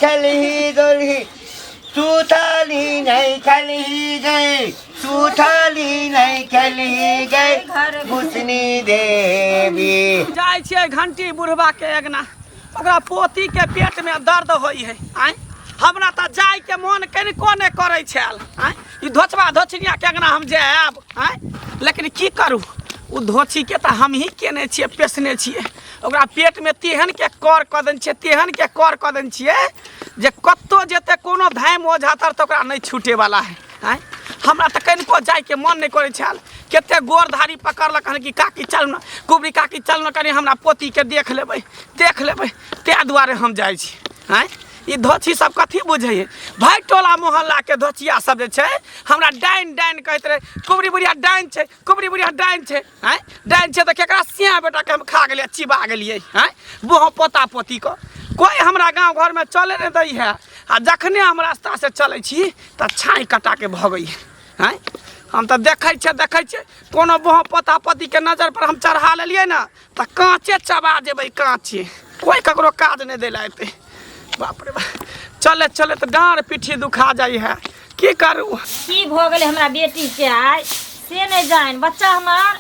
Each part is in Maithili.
खेलही गोलही सुथली नहीं खेलही गई सुथली नहीं खेलही गई भूसनी देवी। जाइ छियै घंटी बुढ़बा के अगना, ओकरा पोती के पेट में दर्द होइ है। आँय, हमरा तऽ जाय के मन कनिको नहि करै छल। आँय, ई धोचबा धोचनिया के अगना हम जायब? आँय, लेकिन की करू, ओ धोची के तऽ हमही केने छियै, पेसने छियै। ओकरा पेट में तेहन के कर कऽ देने छियै, तेहन के कर कऽ देने छियै जे कतौ जेतै कोनो धाम ओझा तर तऽ ओकरा नहि छूटे वाला है। आँय, हमरा तऽ कनिको जायके मन नहि करै छल। कते गोरधारी पकड़लक हन कि काकी चल ने, कुबरी काकी चल ने, कनि हमरा पोतीके देख लेबै, देख लेबै, ताहि दुआरे हम जाइ छी। आँय, ई धोछी सब कथी बुझै है? भाइ टोला मोहल्लाके धोछिया सब जे छै हमरा डाइन डाइन कहैत रहै, कुबरी बुढ़िया डाइन छै, कुबरी बुढ़िया डाइन छै। आँय, डाइन छै तऽ केकरा सिया बेटाके हम खा गेलियै, चिबा गेलियै? आँय, बोहो पोता पोतीके कोइ हमरा गाँव घरमे चले नहि दै है, आ जखने हम रास्तासँ चलै छी तऽ छाँइ कटाके भगै है। आँय, हम तऽ देखै छियै, देखै छियै, कोनो बोहो पोता पोतीके नजर पर हम चढ़ा लेलियै ने तऽ काँचे चबा जेबै, काँचे। कोइ ककरो काज नहि दै लए अयतै। बाप रे बाप, चले चले तऽ डाँड़ पीठी दुखा जाइ है, की करू? की भऽ गेलै हमरा बेटीके आइ से नहि जानि। बच्चा हमर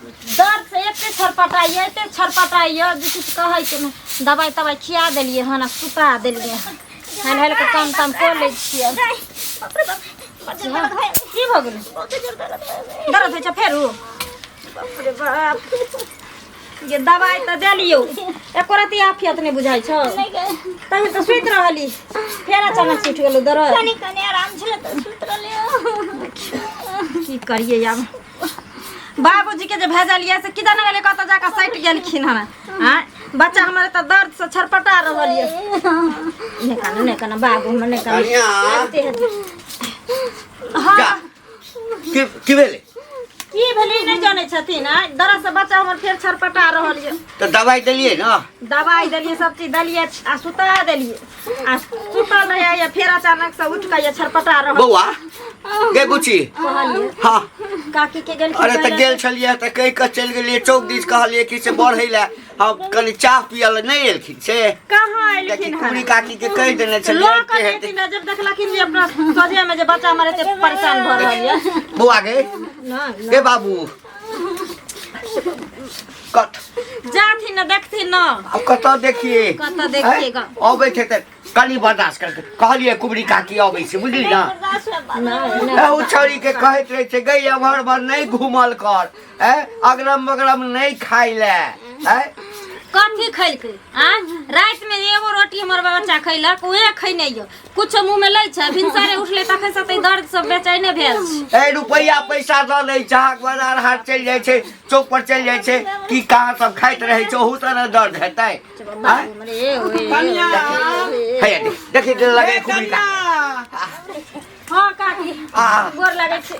दर्द से एते छरपटाइए, एते छरपटाइए जे किछु कहैके नहि। दबाइ तबाइ खिया देलियै हन आ सुता देलियै हन। हाल हाल के काम ताम कऽ लै छियै। की भऽ गेलै? दर्द होइ छै फेरू? बाप रे बाप, ये दबाइ तऽ देलियौ, एको रत्ती आफियत नहि बुझाइ छौ। तहन तऽ सुति रहली, फेर अचानक से उठि गेलौ दर्द। कनी कनी आराम छलै तऽ सुति रहलियै। की करियै आब? बाबूजी के जे भेजलियै से किदन गेलै, कतऽ जाकऽ सटि गेलखिन हन। आँय, बच्चा हमर तऽ दर्द से छटपटा रहल यऽ। नहि कानू, नहि कानू बाबू हमर, नहि कानू। कनिया। आबिते हेतै। हँ। जा, की की भेलै? की भेलै नहि जानै छथिन। आँय, दर्द से बच्चा हमर फेर छटपटा रहल यऽ। तऽ दबाइ देलियै ने? दबाइ देलियै, सब चीज देलियै आ सुता देलियै, आ सुतल रहै या फेर अचानक से उठि कऽ ये छटपटा रहल। बौआ गे, बुची। कहलियै। हँ। काकी के गेलखिन। अरे तऽ गेल छलियै तऽ कहि कऽ चलि गेलियै चौक दिस, कहलियै कि से बढ़ै लए, हम कनि चाह पियऽ लए। नहि एलखिन से? कहाँ देखी एलखिन कुमरी हन? काकी के कहि देने छलियै। लऽ कऽ एते हेतै। जेथिन, जब देखलखिन जे अपना सोझे में जे बच्चा हमर एते परेशान भऽ रहल यऽ। बौआ गे। नहि। गे बाबू, कत जाथिन ने, देखथिन ने। आब कतऽ देखिए? कतऽ देखिए ग? अबै छै तऽ कनि बर्दाश्त कर। कहलियै कुबरी काकी अबै छै, बुझली ने? नहि नहि। ओ छौड़ी के कहैत रहै छै, गई एम्हर उम्हर नहि घूमल कर, ए अगरम बगरम नहि खाइ लए, ए कथी खैलकै? आ राति में एगो रोटी हमर बच्चा खैलक, उहे खैने यऽ, कुछो मुँह में लै छै। भिनसरे उठलै तखन से तऽ दर्द सब बेचैने भेल छै। ए रुपैआ पैसा दऽ दै छै, बाजार हाट चलि जाइ छै, चौक पर चलि जाइ छै, की कहाँ सब खाइत रहै छै, ओहू से ने दर्द हेतै? आँय? कनिया। हैया देख, देखी लगे ए कुबरी कनिया। काकी। हँ काकी। आ। गोर लगै छै।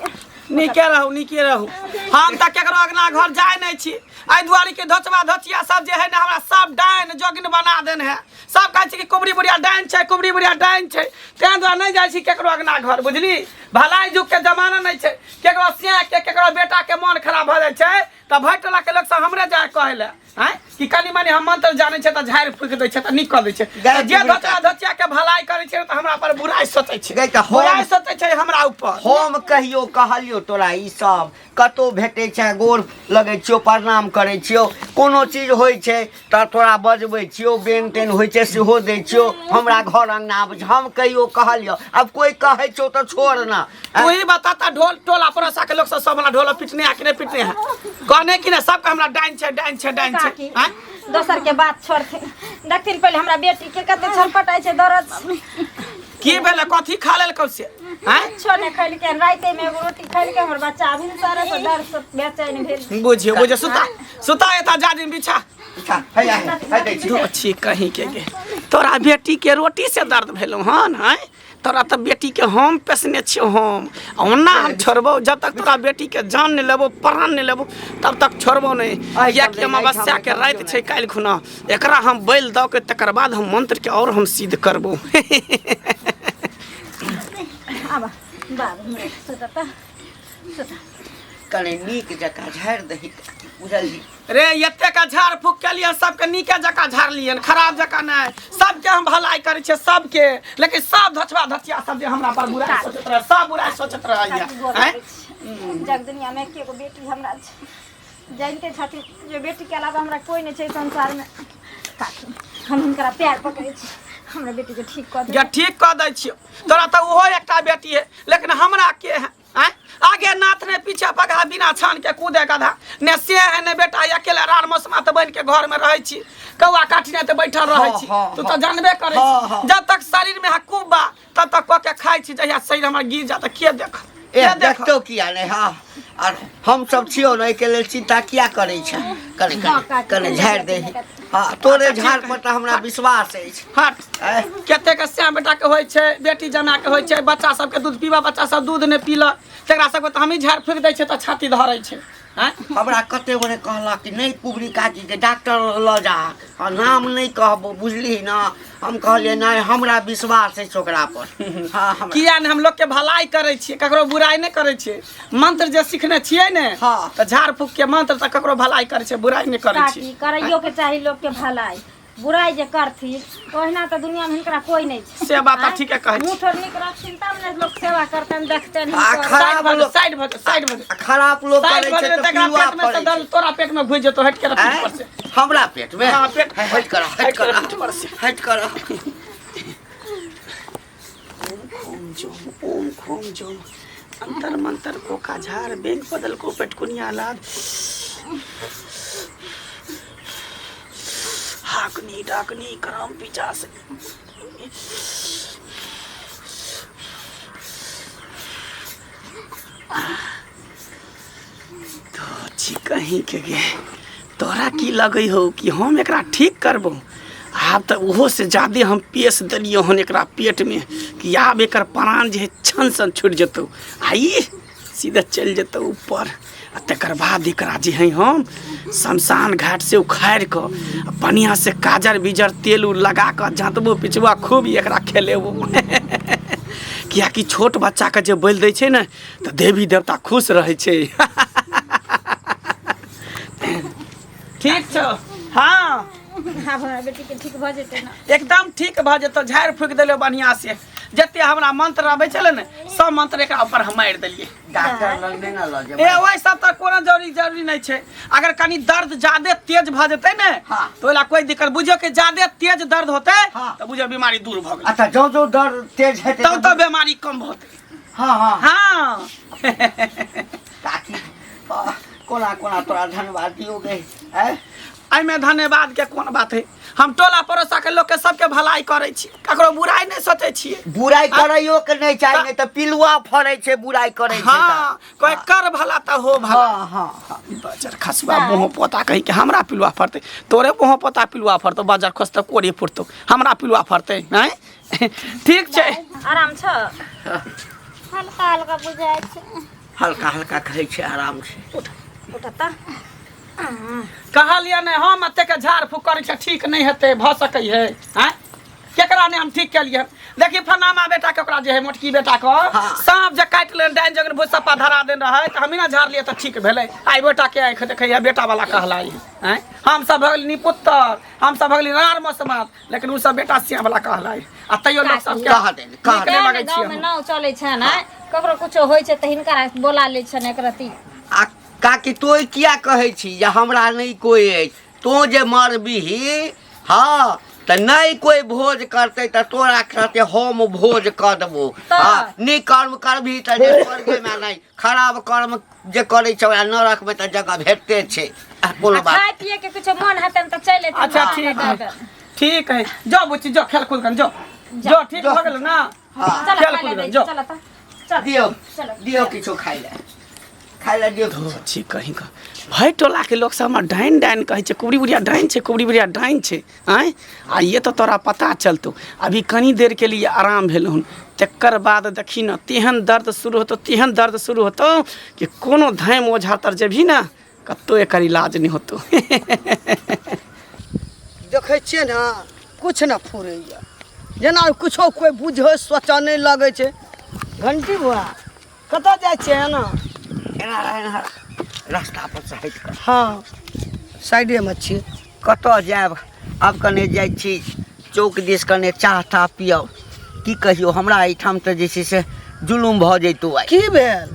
नीके रहू, नीके रहू। हम तऽ केकरो अगना घर जाय नहि छी, एहि दुआरे कि धोचबा धोचिया सब जे है ने हमरा सब डाइन जोगिन बना देने है। सब कहै छै कि कुबरी बुढ़िया डाइन छै, कुबरी बुढ़िया डाइन छै, ताहि दुआरे नहि जाइ छी केकरो अगना घर, बुझली? भलाई युग के जमाना नहि छै। केकरो सिया के, केकरो बेटा के मन खराब भऽ जाइ छै तऽ भरि टोला के लोक सब हमरे जाय कहै लए, आँय, कि कनि मनि हम मंत्र जानै छै तऽ झाड़ि फूकि दै छै तऽ नीक कऽ दै छै। गै तऽ जे कुबरी धोचबा धोचिया के भलाई करै छै तऽ हमरा पर बुराइ सोचै छै। गै तऽ बुराइ सोचै छै हमरा ऊपर। हम कहियो कहलियौ तोरा? ई सब कतौ भेटै छै, गोर लगै छियौ, प्रणाम करै छियौ। कोनो चीज होइ छै तऽ तोरा बजबै छियौ, बेन तेन होइ छै सेहो दै छियौ। हमरा घर अङ्गना आबै छै, हम कहियो कहलियौ? आब कोइ कहै छौ तऽ छोड़ ना। तू ही बता ता, ढोल टोला पड़ोसा के लोग सब सब हमरा ढोल पिटने आ कि नहीं पिटने है? कहने कि नहीं सबके हमरा डाइन छै, डाइन छै, डाइन छै? काकी। आँय? दोसर के बात छोड़थिन, देखथिन पहिले हमरा बेटी के कते छटपटाइ छै दर्द से। की भेलै? कथी खा लेलकौ से? आँय? किछो नहि खैलकै, रातिमे एगो रोटी खैलकै हमर बच्चा, अभी सारे से दर्द से बेचैन भेल। बुझियो, बुझियो। सुता, सुता, एता जाजिम बिछा। अच्छा, हैया है, है दै छी। छी कहीं के गे, तोरा बेटी के रोटी से दर्द भेलौ हन? आँय, तोरा तऽ बेटी के हम पेसने छियौ हम, आ ओना हम छोड़बौ? जब तक तोरा बेटी के जान नहि लेबौ, प्राण नहि लेबौ, तब तक छोड़बौ नहि। एहि कियाकि ठाम अमावस्या के राति छै काल्हि खुना, एकरा हम बैल दऽ के तकर बाद हम मंत्र के और हम सिद्ध करबौ। आब बाबू हमरा सुतता, सुता। कनि नीक जकाँ झाड़ि दही। बुझलियै। रे एते का झाड़ फूक केलियै, सबके नीके जकाँ झाड़लियन, खराब जकाँ नहि। सबके हम भलाई करै छियै सबके, लेकिन सब धचवा धचिया सब जे हमरा पर बुराइ सोचैत रहै, सब बुराइ सोचैत रहैया। काकी गोर आँय? लगै छी। जग दुनिया में एके गो बेटी हमरा छै, जानिते छथिन जे बेटी के अलावा हमरा कोई नहि छै संसार में। काकी, हम हुनकरा पैर पकड़ै छी, हमरा बेटी के ठीक कऽ जे दे। ठीक कऽ दै छियौ। तोरा तऽ ओहो एकटा बेटी है, लेकिन हमरा के है? आँय? आगे नाथ ने पीछे पगहा, बिना छान के कूदे गधा ने, से है ने बेटा। अकेले रार मौसमा तऽ बनि के घर में रहै छी, कौआ काटने तऽ बैठल रहै छी। तू तऽ जानबे करै छी। जब तक शरीर में हकूब बा तब तक कऽ के खाइ छी। जहिया शरीर हमर गिर जा तऽ के देख ए के देख? देखतौ किया नहि? हँ, आर हम सब छियौ ने, एहिके लेल चिन्ता किया करै छै? कने कने कने झाड़ि दे। हँ, तोरे झाड़ पर तऽ हमरा विश्वास अछि। हट। आँय? कते के श्याम बेटा के होइ छै, बेटी जमा के होइ छै, बच्चा सबके दूध पीबा, बच्चा सब दूध नहि पीलक, तकरा सबके तऽ हमही झाड़ फूकि दै छियै तऽ छाती धरै छै। आँय? हमरा कते गोरे कहलक कि नहि, कुबरी काकीके डॉक्टर लऽ जा आ नाम नहि कहबो, बुझली ने? हम कहलियै नहि, हमरा विश्वास अछि ओकरा पर। हँ, हमरा किया ने हम लोग के भलाई करै छियै, ककरो बुराइ नहि करै छियै। मंत्र जे सिखने छियै ने, तऽ झाड़ फूक के मंत्र, तऽ ककरो भलाई करै छियै, बुराइ नहि करै काकी, छियै। करैयो के चाही लोक के भलाई। बुराइ जे करथिन, ओहिना तऽ दुनिया में हिनकरा कोई नहि छै। से बात आँय? ठीके कहै मुँह छी। ठोर नीक रखथिन तब ने लोक सेवा करतनि, देखतनि आ हिनकर। खराब साइड भऽ लोक साइड भऽ साइड भऽ आ खराब लोक साइड करै भऽ छै जेतै, तऽ तकरा पिलुआ पेट में से फड़ै दर्द छै। तोरा पेट में घुसि जेतौ। हटि के रह पीठ आँय? पर से। हमरा पेट में? हँ, पेट। हटि कर, हटि कर। पीठ पर से। हटि कर। ओम जोम ओम खोम जोम अंतर मंतर कोका झाड़ बैंक बदल को पेटकुनिया लाद हाकनी डाकनी करम पिचास। तो छी कहीं के गे, तोरा की लगै हो कि हम एकरा ठीक करबो? आब तऽ ओहो से ज्यादे हम पेश देलियै हन एकरा पेटमे कि आब एकर प्राण जे है छन सन छुटि जेतौ आ ई सीधे चलि जेतौ ऊपर। आ तकर बाद एकरा जे है हम शमशान घाट से उखाड़ि कऽ आ बढ़िआँ से काजर बीजर तेल उल लगा कऽ जँतबो पिचबो, खूब एकरा खेलेबो। किएकि छोट बच्चाके जे बलि दै छै ने तऽ देवी देवता खुश रहै छै। ठीक छौ? हँ। आब हमरा बेटीके ठीक भऽ जेतै ने? एकदम ठीक भऽ जेतौ। झाड़ि फूकि देलियौ बढ़िआँ से। जते हमरा मंत्र अबै छलै ने, सब मंत्र एकरा ऊपर हम मारि देलियै। डॉक्टर लग नहि ने लऽ ए जेबै? ओहि सब तऽ कोनो जरूरी जरूरी नहि छै। अगर कनि दर्द ज्यादे तेज भऽ जेतै ने, तऽ ओहि ला कोई दिक्कत। बुझियौ कि ज्यादे तेज दर्द होतै, तऽ बुझियौ बीमारी दूर भऽ गेलै। अच्छा, जँ जँ दर्द तेज हेतै तब तऽ बीमारी कम होतै। हँ हँ हँ। काकी, कोना कोना तोरा धन्यवाद दियौ गे? आँय? एहिमे धन्यवाद के कोन बात है? हम टोला पड़ोसा के लोक के सबके भलाई करै छी, ककरो बुराइ नहि सोचै छियै। बुराइ करैयो के नहि चाही, नहि तऽ पिलुआ फड़ै छै बुराइ करै छै तऽ। हँ, कोई कर भला तऽ हो भला। हँ हँ हँ बजर खसुआ मुँह पोता कहीं के, हमरा पिलुआ फड़तै? तोरे मुँह पोता पिलुआ फड़तौ। बजर खसतौ, कोड़ी फुटतौ, हमरा पिलुआ फड़तै? नहि, ठीक छै। आराम छ? हल्का हल्का बुझाइ छै। हल्का हल्का कहै छै आराम छै। उठ तऽ। कहलियै ने, हम एतेक झाड़ फूक करै छियै, ठीक नहि हेतै? भऽ सकै है? आँय, केकरा नहि हम ठीक केलियै? देखी फलाना बेटा के, ओकरा जे है मोटकी बेटा के साँप जे काटि लेने, डाइन जगन भूत सप्पा धरा देने रहै, तऽ हमही ने झाड़लियै तऽ ठीक भेलै। आइ बेटा के आँखि देखैया बेटा वाला कहलाई। आँय, हम सब भऽ गेली निपुत्तर, हम सब भऽ गेली रार मसमात, लेकिन ओ सब बेटा सिया वाला कहलाई आ तैयो लोक सबके कह देन, कह नीक देन। नहि लगै गाँव छियै में हम। नाव चलै छै ने, ककरो कुछो होइ छै तऽ हिनकरा बोला लै छनि एकरती। आ काकी, तोँ किया कहै छी जे हमरा नहि कोइ अछि? तोँ जे मरबिही, हँ, तऽ नहि कोइ भोज करतै, तऽ तोरा कहते हम भोज कऽ देबो। तऽ? हँ, नीक कर्म करबिही तऽ जे स्वर्गेमे, नहि खराब कर्म जे करै छै ओकरा नरकमे तऽ जगह भेटते छै। आ कोनो आ बात खाय पिए के कुछो मन हेतनि तऽ चलि एथिन। अच्छा, दऽ ठीक है। देबनि। ठीक है, जो बुच्ची जो, खेल कूद कर जो जो। ठीक भऽ गेल ना? हँ। चल खेल खाय कूद लए कर दै जो। छी, चल तऽ चल। दियौ। चलो। दियौ, किछो खाइ लए, खाइ लए दियौ किछो। छी कहीं का, भाई टोला के लोग सब हमरा डाइन डाइन कहै छै, कुबरी बुढ़िया डाइन छै, कुबरी बुढ़िया डाइन छै। आँय, आ ये तऽ तोरा पता चलतौ। अभी कनी देर के लिए आराम भेल हन, तकर बाद देखी ने, तेहन दर्द शुरू होतौ, तेहन दर्द शुरू होतौ कि कोनो धाम ओझा तर जेबही ने, कतौ एकर इलाज नहि होतौ। देखै छियै ने, किछु नहि फुरैए, जेना किछो कोइ बुझै सोचऽ नहि लगै छै। घंटी बुआ, कतऽ जाइ छियै एना? एना रह, एना रह। रास्ता पर से हटि कऽ। हँ, साइडेमे छी। कतऽ जायब आब? कने जाइ छी चौक दिस, कने चाह ताह पियब। की कहियौ, हमरा एहिठाम तऽ जे छै से जुलुम भऽ जैतौ आइ। की भेल?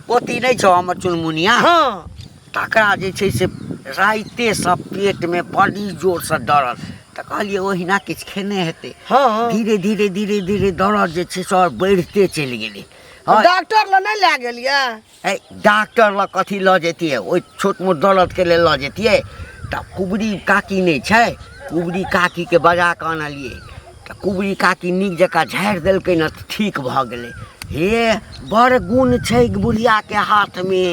पोती नहि छौ हमर चुनमुनिया? हँ। तकरा जे छै से राइतेसँ पेटमे बड़ी जोरसँ दरद, तऽ कहलियै ओहिना किछु खेने हेतै। हँ। धीरे धीरे धीरे धीरे दरद जे छै से आओर बढ़िते चलि गेलै। हँ। डॉक्टर लग नहि लए गेलियै? ए, डॉक्टर लग कथी लऽ जैतियै? ओहि छोट मोट दरदके लेल लऽ जैतियै? तऽ कुबरी काकी नहि छै, कुबरी काकीके बजा कऽ अनलियै तऽ कुबरी काकी नीक जकाँ झाड़ि देलकै ने, तऽ ठीक भऽ गेलै। हे, बड़ गुण छै बुढ़ियाके हाथमे।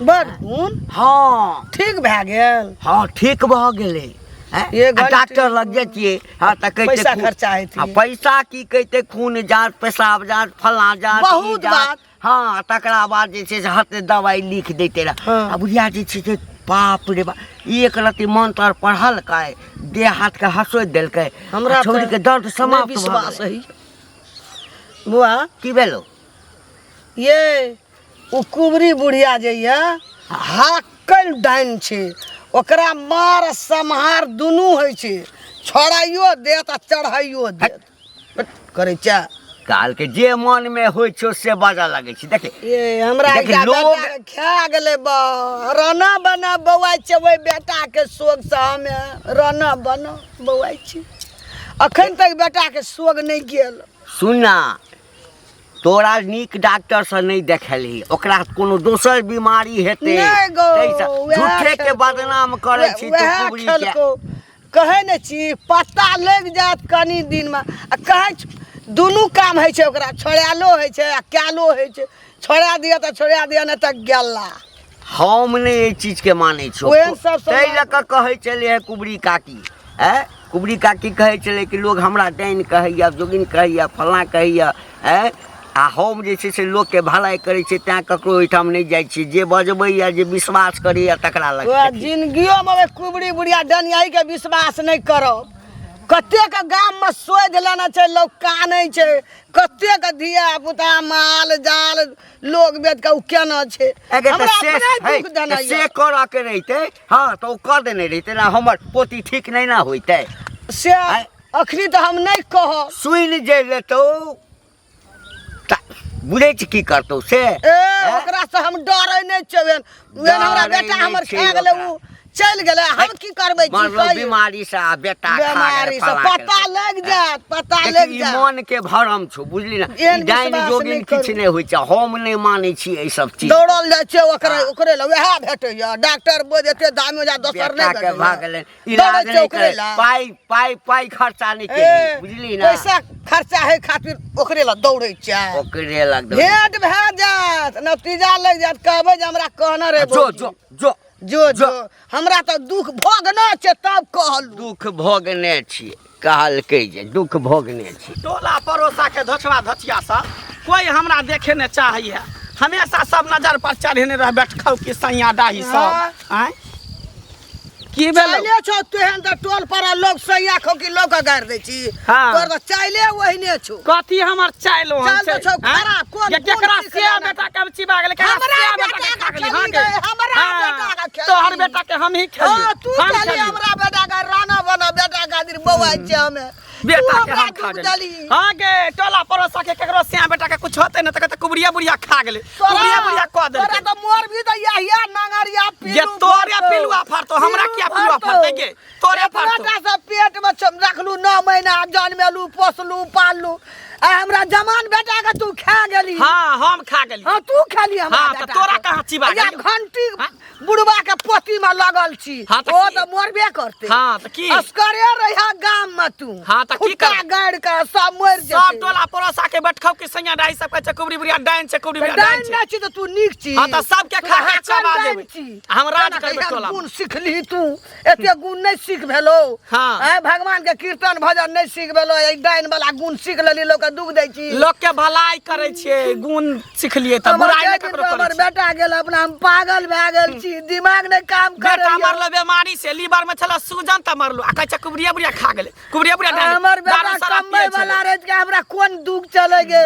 बड़ गुण? हँ। ठीक भए गेल? हँ, ठीक भऽ गेलै। हैं? ये आ घंटी- डॉक्टर लग जैतियै, हँ, तऽ कहितै पैसा खून- खर्चा हेतै। आ पैसा की कहितै, खून जाँच, पेशाब जाँच, फलाँ जाँच, ई बहुत जाँच। बात। हँ, तकरा बाद जे छै से हते दवाइ लिख दैते रहए। हँ। आ बुढ़िया जे छै से बाप रे बाप, एक रत्ती मंत्र पढ़लकै, देह हाथके हँसोति देलकै, हमरा आ छौड़ीके दर्द नहि समाप्त भऽ विश्वास गेलै। है बुआ। की भेलौ? ये ओ कुबरी बुढ़िया जे यऽ, हाकल डाइन छै। ओकरा मार सम्हार दुनू होइ छै, छोड़ाइयो देत आ चढ़ाइयो देत। करै छै। कालके जे मनमे होइ छौ से बाजऽ लगै छी। देखी ये हमरा देखी, एकटा लोग- बेटा के खा गेलै बा, रना बना बौआइ छै। ओहि बेटाके शोकसँ हमे रना बना बौआइ छी, अखन तक बेटाके शोक नहि गेल। सुन ना, तोरा नीक डॉक्टरसँ नहि देखेलही, ओकरा कोनो दोसर बीमारी हेतै। नहि गो, ताहिसँ उएह झूठेके खेलकौ। बदनाम करै छी तू उएह कुबरी के। खेलकौ। कहै ने छी, पता लागि जायत कनि दिनमे। आ कहै छी, दुनू काम होइ छै ओकरा, छोड़ायलो होइ छै आ कयलो होइ छै। छोड़ा दिअ तऽ छोड़ा दिअ, नहि तऽ गेला। हम नहि एहि चीजके मानै छियौ। ओहन सब ताहि समाज- लऽ कऽ कहै छलै हे कुबरी काकी, आँय, कुबरी काकी कहै छलै कि लोग हमरा डाइन कहैया, जोगिन कहैया, फल्लाँ कहैया, आँय, आ हम जे छै से लोकके भलाइ करै छियै, तैँ ककरो ओहिठाम नहि जाइ छियै। जे बजबैया, जे विश्वास करैया, तकरा लग। ओएह देखी। जिनगियोमे ओहि कुबरी बुढ़िया डनियाइके विश्वास नहि करब। कतेक गाममे सोधि लेने छै, लोक कानै छै। कतेक धिया पुता, माल जाल, लोक वेदके ओ केना छै। अगे तऽ हमरा से अपने है, दुख देना तऽ से करऽ के रहितै, हँ, तऽ ओ कऽ देने रहितै ने, हमर पोती ठीक नहि ने होइतै? से अखनी तऽ हम नहि कहब। सुनि जे लेतौ तऽ बुझै छी की करतौ से। ए, ओकरा से हम डरै नहि छियै। ओहन ओहन हमरा डरै बेटा नहि हमर छै खा गेलै, ओकरा। ओ चलि गेलै, हम की करबै? की मरलो कहियै? बीमारी से आ बेटा खा गेलै, बीमारी से फलाँ पता केलकै। लागि जायत, पता देखी, लागि ई जायत। मन के भरम छौ, बुझली ने? एहन ई डाइन विश्वास जोगिन नहि किछु करू। नहि होइ छै, हम नहि मानै छी एहि सब चीज। दौड़ल जाइ छै ओकरे, हाँ। ओकरे लए वएह भेटैया। डॉक्टर बोल एते दामी हो जाय, दोसर नहि बेटा के भऽ भेटैया। गेलै दौड़ै इलाज छै नहि ओकरे करे लए। पाइ पाइ पाइ खर्चा नहि ए, केली, बुझली ने? पैसा खर्चा है खातिर ओकरे लए दौड़ै छै। ओकरे लग दौड़ै। भेंट भए जायत, नतीजा लागि जायत, कहबै जे हमरा कहने रहे जो भौजी। जो जो जो जो। जो, हमरा तऽ दुख भोगना छै तब कहलू। दुख भोगने छियै, कहलकै जे दुख भोगने छी। टोला पड़ोसा के धोछवा धोछिया सब कोई हमरा देखे ने चाहैया, हमेशा सब नजर पर चढ़ेने रह बैठखौ कि सैया डाही सब। आँय, की भेलौ? चाइले छौ तेहन तऽ टोल पर लोग सैया खौकी लोग के गारि दै छी। हाँ। तोर तऽ चाइले ओहिने छौ। कथी हमर चाइल ओहन चाइल छै? तऽ छौ आँय? खराब, कोन ये गुण केकरा सीख से लेने? बेटा के हम चिबा गेलै, केकरा हमरा से बेटा बेटा के खा के गेली? हाँ खेली गे। गए, हमरा हाँ, बेटा के खेली। तोहर बेटा के हम ही खेली। हाँ, तू हम खेली खेली। हमरा बेटा के राना बना बेटा खातिर बौआइ छै हमे। बेटा तू के हमरा हम खा दुख गेली। देली। हाँ गे, टोला पड़ोसा के केकरो सिया बेटा के कुछ होते न त कहते कुबरिया बुढ़िया खा गेलै, कुबरिया बुढ़िया कह तोरा देलकै। तऽ मोर भी तऽ यहिया नांगरिया ये पिल्लू तोरे फड़तौ। पिलुआ फड़तौ, हमरा पिल्लू किया पिलुआ फड़तौ। फड़तै गे? तोरे फड़तौ। एतना टा से पेट में रखलू 9 महीना, जनमेलू, पोसलू, पाललू, आ हमरा जवान बेटा के तू खा गेली। हाँ, हम खा गेली। हाँ, तू खेली हमरा हाँ, तऽ बेटा तोरा के। कहाँ चिबा आ या गेलियौ? घंटी हाँ? बुढ़वा के पोती में लगल छी। हाँ, तऽ ओ की? तऽ मरबे करतै। हाँ, तऽ की? असकरे रहिया गाम में तू। हाँ, तऽ की खुट्टा करबै? गाड़ि के सब मरि सब जेतै। टोला पड़ोसा के बैठखौ कि सैया डाही सब कहै छै कुबरी बुढ़िया डाइन छै, कुबरी तऽ बुढ़िया डाइन डाइन छै। नहि छी तऽ तू नीक छी। हाँ, तऽ सबके तू खा के हाकल चबा डाइन देबै। छी। हम राज केना करबै कहिया टोला में। गुण सिखली तू? एते गुण नहि सीख भेलो। हाँ। आँय, भगवान के कीर्तन भजन नहि सीख भेलो, ई डाइन वाला गुण सीख लेली, लोक के दुख दै छी। लोक के भलाई करै छियै, गुण सिखलियै तऽ हमर बुराइ नहि जे दिन ककरो करै हमर छियै। बेटा गेल, अपना हम पागल भए गेल छी, दिमाग नहि काम बेटा करैया। मरलो बीमारी से, लीवर में छल सूजन तऽ मरलो, आ कहै छै कुबरिया बुढ़िया खा गेलै, कुबरिया बुढ़िया डाइन। हमर बेटा दारू शराब कमबै पियै छलै। वाला रहै छै, हमरा कोन दुख छलै? छलै गे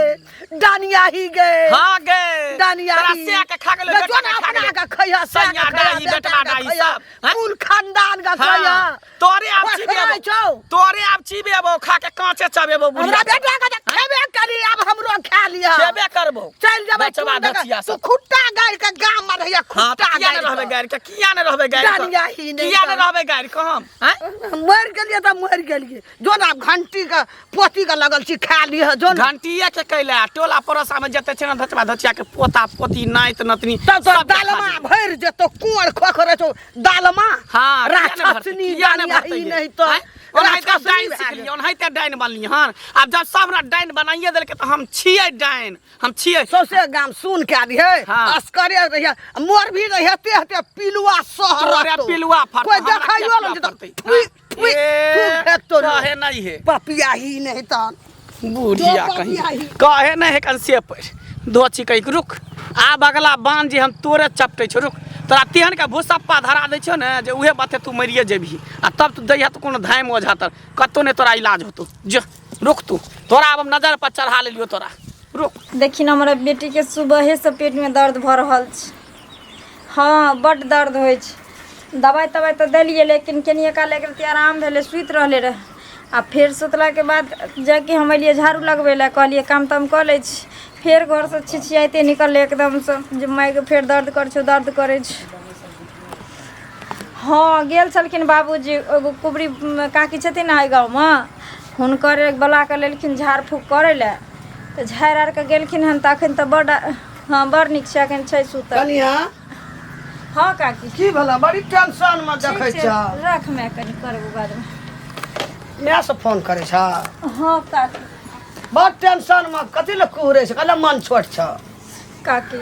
डानिया ही गे। हाँ गे। डानिया तोरा ही। से के खा गेलै, गे, बेटा जो ना के खा अपना गेलै। के खैहा, से के सैया खैहा, डाही, बेटा बेटवा के डाही, खैहा, सब, हैं? कुल खानदान के हाँ, खैहा। तोरे आब पोखरै चिबेबो छौ। तोरे आब चिबेबो खा के कांचे चबेबो हमरा बुढ़िया बेटा के तऽ खेबे करी, आब हमरो खा लिअ। खेबे करबो। चलि जेबै। बचवा तू देख, धचिया तू सब। खुट्टा गाड़ि के गाम में रहिया। हाँ, खुट्टा तऽ किया गाड़ि ने रहबै के। गाड़ि के? किया ने रहबै गाड़ि के? डानिया ही नहि किया ने तऽ। रहबै गाड़ि के हम आँय? मरि गेलियै तऽ मरि गेलियै। जो ने आब घंटी के पोती के लगल छी, खा लिह जो ने। घंटिए के कैले टोला पड़ोसा में जते छै ने धचवा धचिया के पोता पोती नाइत नतनी तब तो सबके खा दालमा जेबै। भरि जेतो, कुआर खोखरे छौ दालमा। हाँ, किया ने भरतै? राक्षसनी किया ने डानिया भरतै ही गे? नहि तऽ आँय? ओनाहिते राक्षसनी डाइन भए सिखलियै, गेल। ओनाहिते डाइन बनलियै हन। आब जब सब हमरा डाइन बनाइए देलकै तऽ हम छियै डाइन, हम छियै। सौंसे गाम सुन के आबी है। हाँ। असकरे रहिए मोर भी रहिए हते हते पिलुआ सह तोरे रहतो। पिलुआ फरतौ, कोई हमरा देखाइयो किया नहीं पिलुआ फरतै? थुई थुई ए, थू फेकतो नहीं। कहे नहीं है। पपिया ही नहीं तन बुढ़िया जो कहीं पपिया ही। कहे नहीं है कन से पर धोची कहीं रुक। आब अगला बान जे हम तोरे चपटे छौ, रुक। तोरा तेहन के भूसप्पा धरा दै छौ ने जे उहे बाते तू मरिए जेबही आ तब तू दैहा तऽ कोनो धाम ओझा तर कतौ नहि तोरा इलाज होतो। जो रुक तू, तोरा आब हम नजर पर चढ़ा लेलियो तोरा, रुक। देखी ने, हमरा बेटीके सुबहेसँ पेटमे दर्द भऽ रहल छै। हँ, बड्ड दर्द होइ छै। दबाइ तबाइ तऽ देलियै, लेकिन कनिए काल एक रत्ती आराम भेलै, सुति रहलै रहए आ फेर सुतलाके बाद जाके हम एलियै झाड़ू लगबै लए। कहलियै काम ताम कऽ लै छी। फेर घरसँ छिछियाइते निकललै एकदमसँ जे मायके फेर दर्द करै छौ, दर्द करै छै। हँ, गेल छलखिन बाबूजी, एगो कुबरी काकी छथिन ने एहि गाँवमे, हुनकर बोला कऽ लेलखिन झाड़ फूक करै लए, तऽ झाड़ि आर कऽ गेलखिन हन तऽ अखन तऽ बड्ड, हँ, बड़ नीक छै, अखन छै सुतल। कनिया। हँ काकी। की भेला? बड़ी टेंशन में ठीक देखै छै। छ। रख, मैं कनि करबो बादमे। माय से फोन करै छ? हँ काकी। बड़ टेंशन में कथी लए कुहरै छै? कहले मन छोट छ। काकी,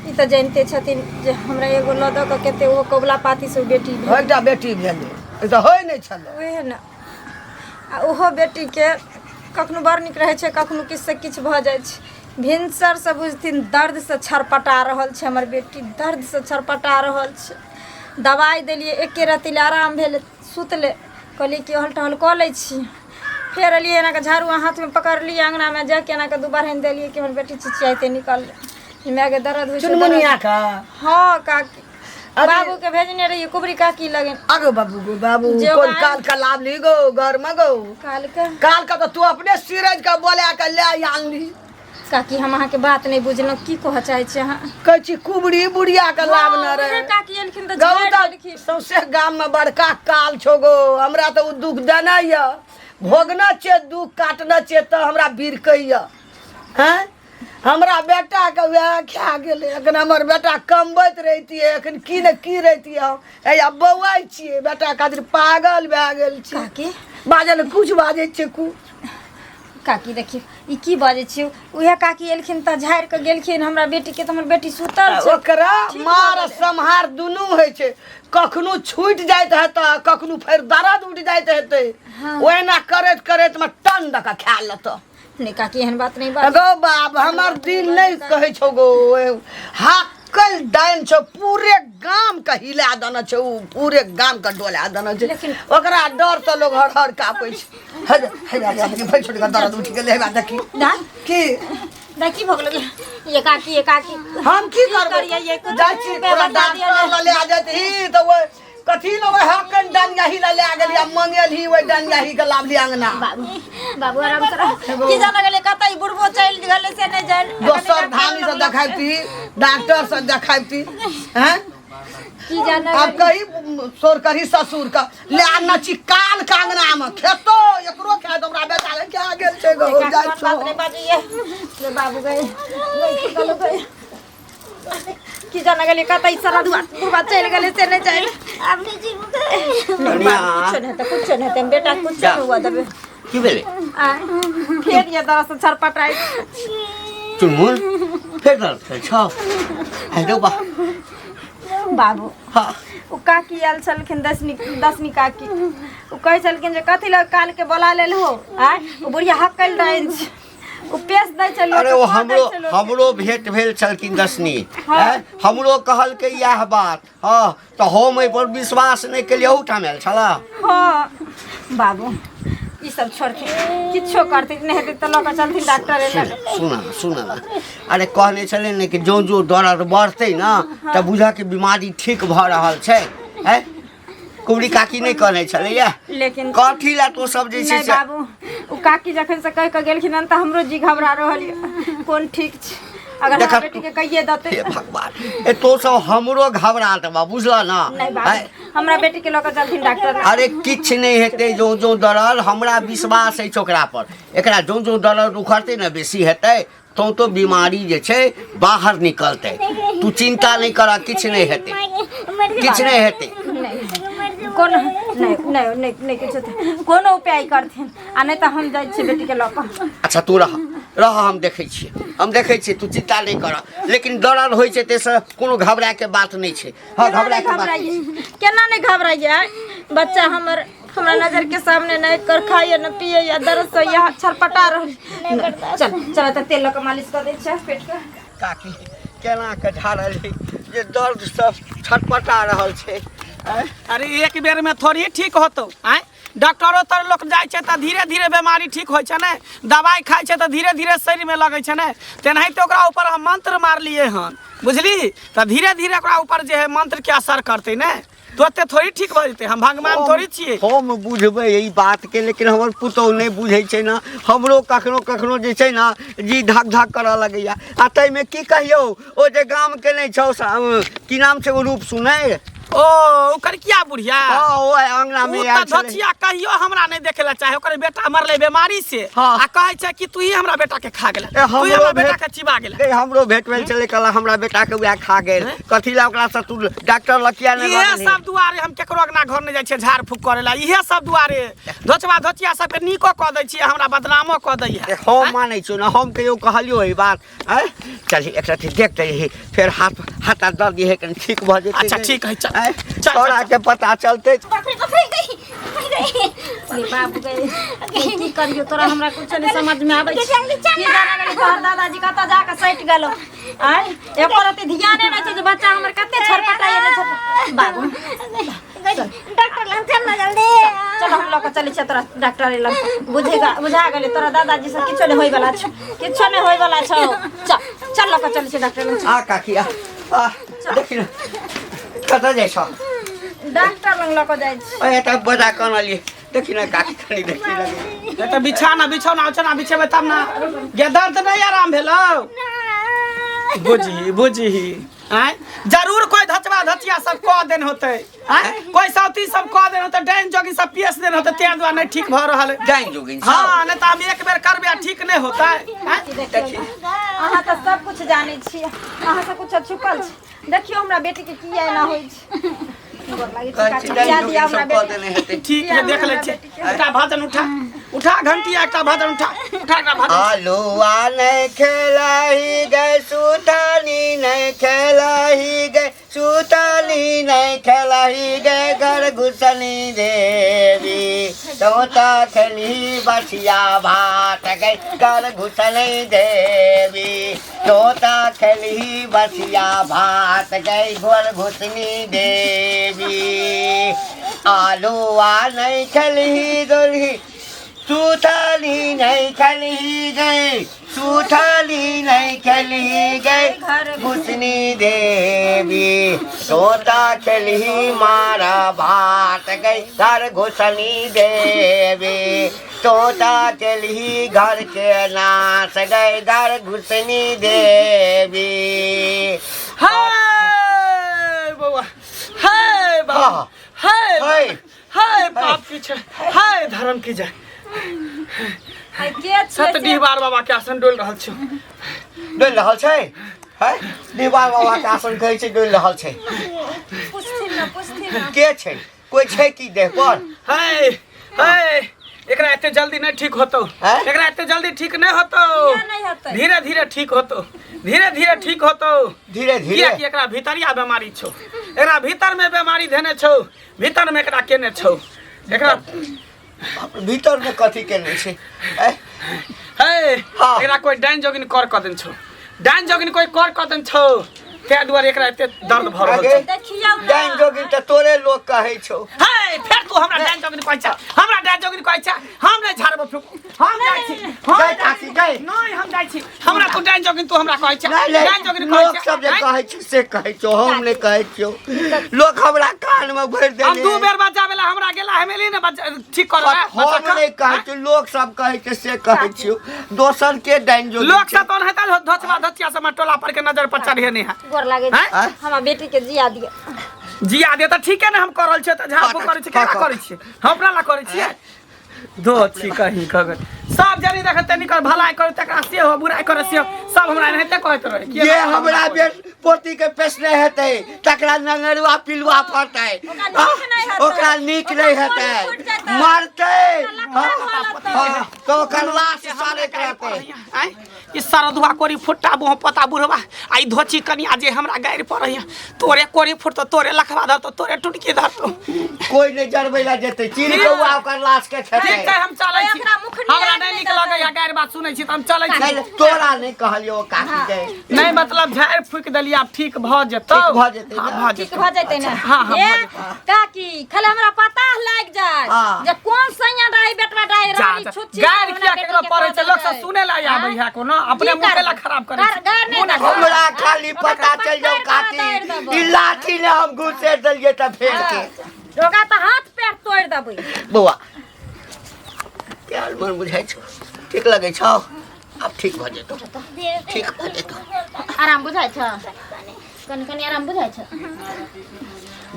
ई तऽ जानिते छथिन जे हमरा एगो लऽ दऽ कऽ कते ओहो कबुला पातीसँ बेटी भेल। एकटा बेटी भेलै, ई तऽ होइ नहि छलै। उएह ने, आ ओहो बेटीके कखनो बड़ नीक रहै छै, कखनो किछुसँ किछु भऽ जाइ छै। भिनसरसँ बुझथिन दर्दसँ छरपटा रहल छै हमर बेटी, दर्दसँ छरपटा रहल छै। दबाइ देलियै, एके रत्ती लए आराम भेलै, सुतलै। कहलियै कि टहल टहल कऽ लै छी। फेर एलियै, एना कऽ झाड़ू हाथमे पकड़लियै, अङ्गनामे जाके एना कऽ दू बारहनि देलियै कि हमर बेटी चिचियाइते निकललै, मायके दर्द होइ छै, दर्द। चुनमुनिया का? हँ काकी। अरे- बाबूके भेजने रहियै कुबरी काकी लगन। अगो बाबू गो बाबू। जे कोन बात- काल का लाभ ली गो घर में गो? कालके। काल का तो तू अपने सीरज का बोला के ले आनली। काकी, हम अहाँके बात नहि बुझलहुँ, की कहऽ चाहै छी अहाँ? कहै छी कुबरी बुढ़िया के लाभ न हँ, रहे। उएह काकी एलखिन तऽ गौ झाड़ि तऽ देलखिन। सौंसे गाम में बड़का काल छौ गो। हमरा तऽ ओ दुख देने यऽ, भोगने छियै, दुख काटने छियै, तऽ हमरा बिरकैया हैं। हमरा बेटाके वएह खा गेलै। एखन हमर बेटा कमबैत रहितियै, एखन की ने की रहितियै। हम हैया बौआइ छियै बेटा खातिर, पागल भए गेल छी। काकी। बाजल कुछ बाजै छियै कुछ। काकी, देखियौ, ई की बाजै छियै? उएह काकी एलखिन तऽ झाड़ि कऽ गेलखिन हमरा बेटीके, तऽ हमर बेटी सुतल छै। ओकरा ठीक भऽ मार गेलै। सम्हार दुनू होइ छै। कखनो छूटि जाइत हेतै, कखनो फेर दर्द उठि जाइत हेतै। ओहिना करैत करैत मे टन दऽ कऽ खा लेतऽ। नहि काकी, एहन बात नहि बात। गो बाप, हमर दिल नहि कहै छौ गो। हाकल डाइन छौ, पूरे गाम के हिला देने छै उ, पूरे गाम के डोला देने छै। लेकिन- ओकरा डर से लोग हर हर कापै छै। हे हे हे, फेर छोड़ के दर्द उठि गेलै। हे देखी। दाइ। की? दाइ, की भऽ गेलै? ये काकी, ये काकी। हम की करबै? करियै ये? कुछ जाइ छी मैं तोरा बता दिअ डॉक्टर ने। लऽ ले जेतही तऽ ओहि कथी लऽ ओहि हकन डनियाही लऽ ले गेली आ मंगेलही, ओहि डनियाही के लाबली अंगना। बाबू, बाबू, आराम से रह। की जाने गेलै कतऽ ई बुढ़बो चलि गेलै से नहि जानि। दोसर धामी से देखाबती, डॉक्टर से देखाबती हैं? की जाने। आब कही सोर करही ससुर का ले आ नची काल का अंगना में खेतो, एकरो खाए तो हमरा बेटा के क्या गेल छै गो। काकी, जाइ बात छौ। नहि बाजैए ले बाबू गए गए, की कहलहुँ गए, की जाने गेलै कतऽ ई सारा दुआ बुढ़बा चलि गेलै से नहि जानि। आब नहि जीबू गए। कनिया। कुछो नहि हेतै, कुछो नहि हेतै बेटा, कुछो जा। नहि हुआ देबै। की भेलै? आ फेर ये दर्द से छरपटाइ। चुनमुन, फेर दर्द करै छौ? हेलो बा। बाबू। हाँ। ओ काकी आयल छलखिन, दसनी, दसनी काकी। ओ कहै छलखिन जे कथी लए कालके बोला लेल हो आँय, ओ बुढ़िया हकल रहै छै, ओ पेश दै छलै। अरे ओ हमरो हमरो भेंट भेल छलखिन दसनी। हाँ। हैं? हमरो कहलकै इएह बात। हँ, तऽ हम एहिपर विश्वास नहि केलियै। अहूठाम आयल छलऽ? हँ बाबू। ई सब छोड़थिन किछो करथिन नहि हेतै तऽ लऽ कऽ चलथिन डॉक्टर सुन लग सुन न सुन न अरे कहने छलै ने कि जँ जँ दर्द बढ़तै ने तऽ बुझऽ कि बीमारी ठीक भऽ रहल छै हैं कुबरी काकी नहि कहने छलैया लेकिन कथी लए तो सब जे छै नहि से बाबू ओ काकी जखन से कहि कऽ गेलखिन हन तऽ हमरो जी घबरा रहल यऽ कोन ठीक छै अगर हमरा देखा- बेटी के कहिए देतै हे भगवान ए तो सब हमरो घबरा देबा बुझल ना नहि बाबू हमरा बेटी के लऽ कऽ चलथिन डॉक्टर लग। अरे किछु नहि हेतै जँ जँ दरद हमरा विश्वास अछि ओकरा पर एकरा जँ जँ दरद उखड़तै ने बेसी हेतै तौँ तो बीमारी जे छै बाहर निकलतै तू चिन्ता नहि कर किछु नहि हेतै किछु नहि हेतै नहि कोनो नहि नहि नहि नहि किछु हेतै। कोनो उपाय करथिन आ नहि तऽ हम जाइ छियै बेटीके लऽ कऽ अच्छा तू रह रह हम देखै छियै हम देखै छियै तू चिन्ता नहि कर लेकिन दरद होइ छै ताहिसँ कोनो घबराके बात नहि छै हँ केना नहि घबराके बात नहि घबराइए केना नहि घबराइए बच्चा हमर हमरा नजर के सामने नहि कर खाइए न पिए या दर्द से यहाँ छरपटा रहल चल चल तऽ तेल लऽ कऽ मालिश कऽ दै छियै पेट के काकी केना के झाड़ल है जे दर्द सब छटपटा रहल छै आँय? अरे एक बेर में थोड़ी ठीक होतौ आँय डॉक्टरो तर लोक जाइ छै तऽ धीरे धीरे बीमारी ठीक होइ छै ने दवाइ खाइ छै तऽ धीरे धीरे शरीरमे लगै छै ने तेनाहिते ओकरा ऊपर हम मंत्र मारलियै हन बुझली तऽ धीरे धीरे ओकरा ऊपर जे है मंत्रके असर करतै ने तुरते थोड़ी ठीक भऽ जेतै हम भगवान थोड़ी छियै हम बुझबै एहि बातके लेकिन हमर पुतहु नहि बुझै छै ने हमरो कखनो कखनो जे छै ने जी धक धक करऽ लगैया आ ताहिमे की कहियौ ओ जे गामके नहि छौ की नाम छै ओ रूप सुनैर ओ ओकर किया बुढ़िया हँ ओ आइ अङ्गनामे उ आयल तऽ छलै धोचिया कहियो हमरा नहि देखे ला चाहे ओकर बेटा मरलै बीमारी से हाँ। आ कहै छै कि तू ही हमरा बेटा के खा गेला ए, तू ही हमरो हमरा बेटा भेट- के चिबा गेला ए, हमरो भेट भेल छलै कहला हमरा बेटा के उएह खा गेल कथी ला ओकरा से तू डॉक्टर लग किया नहि इहे लऽ गेलही? सब दुआरे हम केकरो अंगना घर नहि जाइ छियै झाड़ फूक करे ला इहे सब दुआरे धोचबा धोचिया सबके नीको कऽ दै छियै हमरा बदनामो कऽ दैया ए, हम मानै छियौ ने हम कहियो कहलियौ ई बात आँय चलही एक रत्ती देख दही फेर हाथ हाथ दऽ दिहे कनि ठीक भऽ जेतै अच्छा, ठीक है, चल। आँय चल, चल, तोरा चल। के पता चलतै बाप रे बाप रे गई गई रे बाप गे की करियो तोरा हमरा कुछ नहीं समझ में आबै छै जल्दी चल की जाने गेली तोहर दादाजी कतऽ जाके सटि गेलो आय एको रत्ती ध्याने नहि छै जे बच्चा हमर कते छटपटाइए नहि छटपट बाबू डॉक्टर लग चल ना जल्दी चल हम लऽ कऽ चलै छियै तोरा डॉक्टर लग बुझेगा बुझा गेलै तोरा दादाजी से किछो नहि होइवला छौ किछो नहि होइवला छौ चल चल लऽ कऽ चलै छियै डॉक्टर लग आ काकी आ आ देखी ने कतऽ जाइ छौ डॉक्टर लग लऽ कऽ जाइ छी ओए तऽ बजा कनलियै देखी ने काकी कनि देखी ने तऽ बिछाना बिछौना उछौना बिछेबै तब ने गे दर्द नहि आराम भेलौ बुझही बुझही आँय जरूर कोई धचवा धचिया सब कऽ देन होतै आँय कोई सौती सब कऽ देन होतै डाइन जोगिन सब पीस देन होतै तें दुआरे नहि ठीक भऽ रहल है डाइन जोगिन सब हाँ नहि तऽ हम एक बेर करबै आ ठीक नहि होतै आँय? देखी अहाँ तऽ सब कुछ जानै छियै अहाँ से कुछ छुपल छै देखियौ हमरा बेटी के की एना होइ छै गोर लागै छी कहै काकी, छी डाइन पिया जोगिन दिअ हमरा सब कऽ बेटी देने हेतै ठीक है देख लै छियै एकटा भजन उठा उठा घंटी एकटा भजन उठा उठा एकटा भजन आलुआ नहीं खेलही गए सुतनी नहीं खेलही गए सुतनी नहीं खेलही गए घर घुसनी देवी तोता खेली बसिया भात गए घर घुसनी देवी तोता खेली बसिया भात गए घर घुसनी देवी आलुआ नहीं खेलही गोली सुथली नहीं खेलही गई सुथली नहीं खेलही गई घुसनी देवी तोता खेलही मारा भात गई घर घुसनी देवी तोता खेलही घर के नाश गई घर घुसनी देवी हे बौआ हे बाबा हाँ। हे हे। हे पाप की छै हे धर्म की जय आइ के छियै सत डिहबार बाबा के आसन डोल रहल छौ डोलि रहल छै है डिहबार बाबा के आसन कहै छै डोलि रहल छै पुछथिन ने पुछथिन ने के छै कोइ छै की देह पर हे हे एकरा एते जल्दी नहीं ठीक होतो हैं? एकरा एते जल्दी ठीक नहीं होतो किया नहीं होतै? धीरे धीरे ठीक होतो धीरे धीरे ठीक होतो धीरे धीरे कियाकि एकरा भीतरिया बीमारी छौ एकरा भीतर में बीमारी धेने छौ भीतर में एकरा केने छौ एकरा भीतर में कथी केने छै ऐ, हे हाँ। एकरा कोई डाइन जोगिन कर क देन छौ डाइन जोगिन कोई कर क देन छौ ताहि दुआरे एकरा एते दर्द भऽ रहल छै। देखियौ ना। डाइन जोगिन तऽ तोरे लोक कहै छौ। हे, फेर तू हमरा डाइन जोगिन कहै छ, हमरा डाइन जोगिन कहै छ। हम नहि झाड़बो फूकबो, हम जाइ छी, हम जाइ काकी, जाइ। नहि, हम जाइ छी। हमरा तू डाइन जोगिन तू हमरा कहै छ, नहि नहि, डाइन जोगिन कहै लोक छ। सब जे आँय? कहै छै से कहै छौ, हम नहि कहै छियौ। लोक हमरा कान मे भरि हम देने। 2 बेर बच्चा बेला हमरा गेला हेमेली ने बच्चा ठीक करबै हम नहि कहै छियौ, लोक सब कहै छै से कहै छियौ। दोसर के डाइन जोगिन लोक छै? सब तो हेता धोचवा धोचिया सब टोला पर के नजर पर चढ़े नहीं है। गोर लागे आँय? आँय? हमरा बेटी के जिया दिअ। जिया दे तऽ ठीके ने हम करल छियै तऽ झाड़ फूक करै छियै, केना करै छियै? हम अपना ला करै छियै। दो छी कहीं खबर सब जनी देखते निकल भलाई करे तकरा से हो, बुराई करे से हो, सब हमरा एनाहिते कहैत रहे। जे हमरा बेट पोती के पेशने हेतै तकरा नंगरुआ पिलुआ फड़तै। ओकरा नीक नहि हेतै। ओकरा नीक नहि हेतै, ओकरा फूटि जेतै। मरतै। ओकरा लकवा भऽ जेतै। हँ, तऽ ओकर लाश सड़ैत रहतै। आँय, ई सरदुआ कोरी फुट्टा मुँह पोता बुढ़वा आ ई धोची कनिया जे हमरा गारि पड़ैया, तोरे कोरी फुटतो, तोरे लखवा धरतो, तोरे टुटकी धरतो। कोई नहि जरबै लए जेतै, चिड़ कौआ ओकर लाश के खेतै। ठीक छै, हम चलै छी। ओकरा मुख नहि हमरा नहि नीक देतै। लगैया, गारि बात सुनै छी तऽ हम चलै छी। नहि, तोरा नहि कहलियौ काकी के। नहि मतलब झाड़ि फूकि देलियै, आब ठीक भऽ जेतौ। ठीक भऽ जेतै हँ, ने? भऽ ठीक जेतौ। भऽ जेतै ने? हँ, हँ, ए, भऽ जेतै। काकी खाली हमरा पता लागि जाय हँ। जे कोन सैया डाही बेटवा डाही जा, रहली जा। छुच्छी गारि हमरा किया बेटी केकरो के पड़ै छै? कऽ लोक सब देलकै। सुनै लए आबै है, कोनो अपने की मुँह ला करबै? खराब करै छै। गारि नहि मुँह ना देबै। हमरा खाली ओकरा पता चलि जाउ पकड़ि काकी, कऽ दारि देबै। ई लाठी ने हम घुसेर देलियै तऽ फेर के ओकरा तऽ हाथ पैर तोड़ि देबै। बौआ केहन मन बुझाइ छौ? ठीक लगै छौ? आब ठीक भऽ जेतौ, ठीक भऽ जेतौ। आराम बुझाइ छ? कनि कनि आराम बुझाइ छ?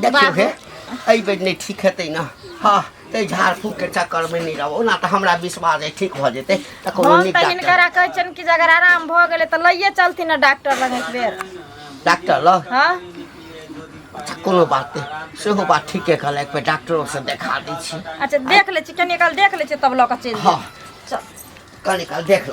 देखियौ हे, एहि बेर नहि ठीक हेतै ने, हँ तऽ झाड़ फूकके चक्करमे नहि रहब। ओना तऽ हमरा विश्वास अइ ठीक भऽ जेतै तऽ कोनो हम नीक तऽ डॉक्टर हिनकरा कहै छियनि कि जे अगर आराम भऽ गेलै तऽ लैए चलथिन ने डॉक्टर लग एक बेर। डॉक्टर लग? हँ। अच्छा कोनो बात नहि, सेहो बात ठीके कहल, एक बेर डॉक्टरोसँ देखा दै छी। अच्छा देख लै छी, कनि काल देख लै छी तब लऽ कऽ चलि हँ जायब। चल कनि काल देख लऽ।